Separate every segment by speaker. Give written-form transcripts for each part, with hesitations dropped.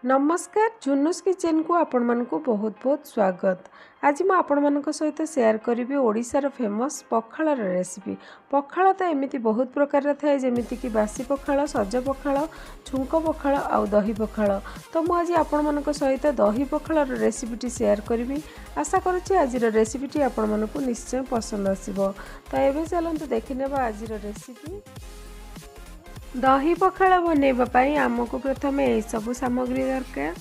Speaker 1: ନମସ୍କାର, ଝୁନୁସ୍ କିଚେନ୍କୁ ଆପଣମାନଙ୍କୁ ବହୁତ ବହୁତ ସ୍ୱାଗତ। ଆଜି ମୁଁ ଆପଣମାନଙ୍କ ସହିତ ସେୟାର କରିବି ଓଡ଼ିଶାର ଫେମସ୍ ପଖାଳର ରେସିପି। ପଖାଳ ତ ଏମିତି ବହୁତ ପ୍ରକାରର ଥାଏ, ଯେମିତିକି ବାସି ପଖାଳ, ସଜ ପଖାଳ, ଛୁଙ୍କ ପଖାଳ ଆଉ ଦହି ପଖାଳ। ତ ମୁଁ ଆଜି ଆପଣମାନଙ୍କ ସହିତ ଦହି ପଖାଳର ରେସିପିଟି ସେୟାର କରିବି। ଆଶା କରୁଛି ଆଜିର ରେସିପିଟି ଆପଣମାନଙ୍କୁ ନିଶ୍ଚୟ ପସନ୍ଦ ଆସିବ। ତ ଏବେ ଚାଲନ୍ତୁ ଦେଖିନେବା ଆଜିର ରେସିପି। ଦହି ପଖାଳ ବନେଇବା ପାଇଁ ଆମକୁ ପ୍ରଥମେ ଏହିସବୁ ସାମଗ୍ରୀ ଦରକାର।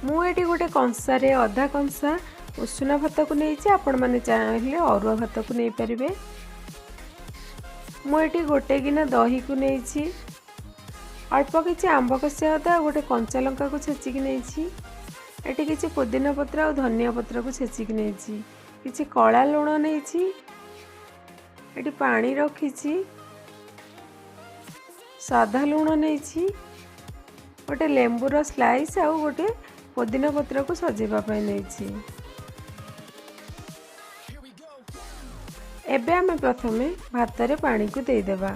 Speaker 1: ମୁଁ ଏଠି ଗୋଟେ କଂସାରେ ଅଧା କଂସା ଉଷୁନା ଭାତକୁ ନେଇଛି, ଆପଣମାନେ ଚାହିଁଲେ ଅରୁଆ ଭାତକୁ ନେଇପାରିବେ। ମୁଁ ଏଠି ଗୋଟେ ଗିନା ଦହିକୁ ନେଇଛି, ଅଳ୍ପ କିଛି ଆମ୍ବ କଷିଆ ଅଦା ଆଉ ଗୋଟେ କଞ୍ଚା ଲଙ୍କାକୁ ଛେଚିକି ନେଇଛି। ଏଠି କିଛି ପୁଦିନା ପତ୍ର ଆଉ ଧନିଆ ପତ୍ରକୁ ଛେଚିକି ନେଇଛି, କିଛି କଳା ଲୁଣ ନେଇଛି, ଏଠି ପାଣି ରଖିଛି, ସାଧା ଲୁଣ ନେଇଛି, ଗୋଟେ ଲେମ୍ବୁର ସ୍ଲାଇସ୍ ଆଉ ଗୋଟେ ପୋଦିନା ପତ୍ରକୁ ସଜେଇବା ପାଇଁ ନେଇଛି। ଏବେ ଆମେ ପ୍ରଥମେ ଭାତରେ ପାଣିକୁ ଦେଇଦେବା।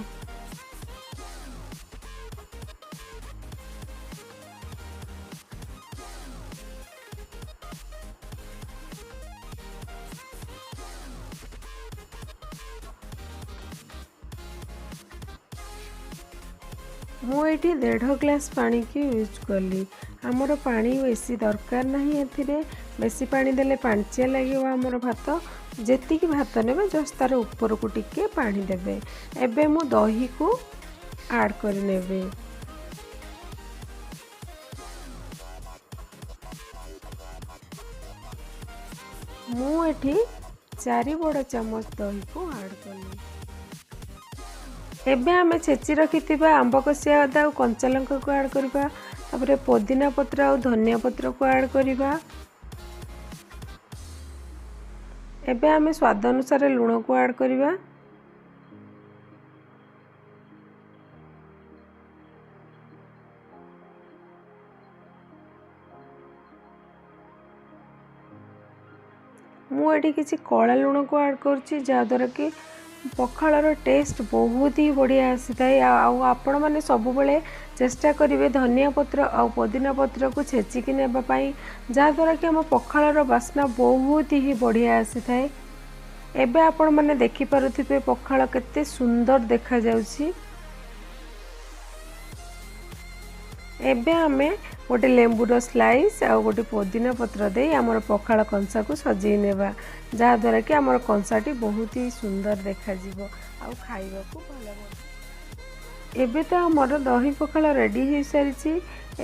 Speaker 1: ମୁଁ ଏଠି 1.5 ଗ୍ଲାସ୍ ପାଣିକି ୟୁଜ୍ କଲି। ଆମର ପାଣି ବେଶୀ ଦରକାର ନାହିଁ ଏଥିରେ। ବେଶୀ ପାଣି ଦେଲେ ପାଣିଚିଆ ଲାଗିବ ଆମର ଭାତ। ଯେତିକି ଭାତ ନେବେ, ଜଷ୍ଟ ତା'ର ଉପରକୁ ଟିକେ ପାଣି ଦେବେ। ଏବେ ମୁଁ ଦହିକୁ ଆଡ଼୍ କରିନେବି। ମୁଁ ଏଠି 4 ବଡ଼ ଚାମଚ ଦହିକୁ ଆଡ଼୍ କଲି। ଏବେ ଆମେ ଛେଚି ରଖିଥିବା ଆମ୍ବ କଷିଆ ଅଦା ଆଉ କଞ୍ଚା ଲଙ୍କାକୁ ଆଡ଼୍ କରିବା। ତାପରେ ପୋଦିନା ପତ୍ର ଆଉ ଧନିଆ ପତ୍ରକୁ ଆଡ଼୍ କରିବା। ଏବେ ଆମେ ସ୍ୱାଦ ଅନୁସାରେ ଲୁଣକୁ ଆଡ଼୍ କରିବା। ମୁଁ ଏଠି କିଛି କଳା ଲୁଣକୁ ଆଡ଼୍ କରୁଛି, ଯାହାଦ୍ୱାରା କି ପଖାଳର ଟେଷ୍ଟ ବହୁତ ହି ବଢ଼ିଆ ଆସିଥାଏ। ଆଉ ଆପଣମାନେ ସବୁବେଳେ ଚେଷ୍ଟା କରିବେ ଧନିଆ ପତ୍ର ଆଉ ପୋଦିନା ପତ୍ରକୁ ଛେଚିକି ନେବା ପାଇଁ, ଯାହାଦ୍ୱାରା କି ଆମ ପଖାଳର ବାସ୍ନା ବହୁତ ହି ବଢ଼ିଆ ଆସିଥାଏ। ଏବେ ଆପଣମାନେ ଦେଖିପାରୁଥିବେ ପଖାଳ କେତେ ସୁନ୍ଦର ଦେଖାଯାଉଛି। ଏବେ ଆମେ ଗୋଟେ ଲେମ୍ବୁର ସ୍ଲାଇସ୍ ଆଉ ଗୋଟେ ପୋଦିନା ପତ୍ର ଦେଇ ଆମର ପଖାଳ କଂସାକୁ ସଜେଇ ନେବା, ଯାହାଦ୍ୱାରା କି ଆମର କଂସାଟି ବହୁତ ହି ସୁନ୍ଦର ଦେଖାଯିବ ଆଉ ଖାଇବାକୁ ଭଲ। ଏବେ ତ ଆମର ଦହି ପଖାଳ ରେଡ଼ି ହୋଇସାରିଛି।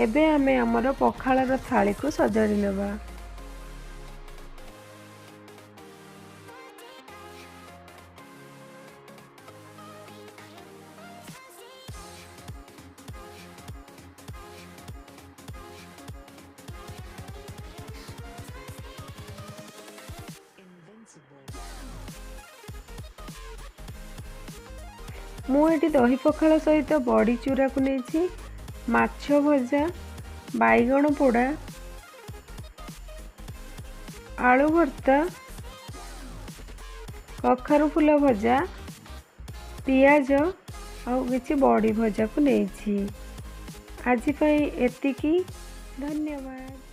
Speaker 1: ଏବେ ଆମେ ଆମର ପଖାଳର ଥାଳିକୁ ସଜାଡ଼ି ନେବା। ମୁଁ ଏଠି ଦହି ପଖାଳ ସହିତ ବଡ଼ି ଚୁରାକୁ ନେଇଛି, ମାଛ ଭଜା, ବାଇଗଣ ପୋଡ଼ା, ଆଳୁ ଭର୍ତ୍ତା, କଖାରୁ ଫୁଲ ଭଜା, ପିଆଜ ଆଉ କିଛି ବଡ଼ି ଭଜାକୁ ନେଇଛି। ଆଜି ପାଇଁ ଏତିକି, ଧନ୍ୟବାଦ।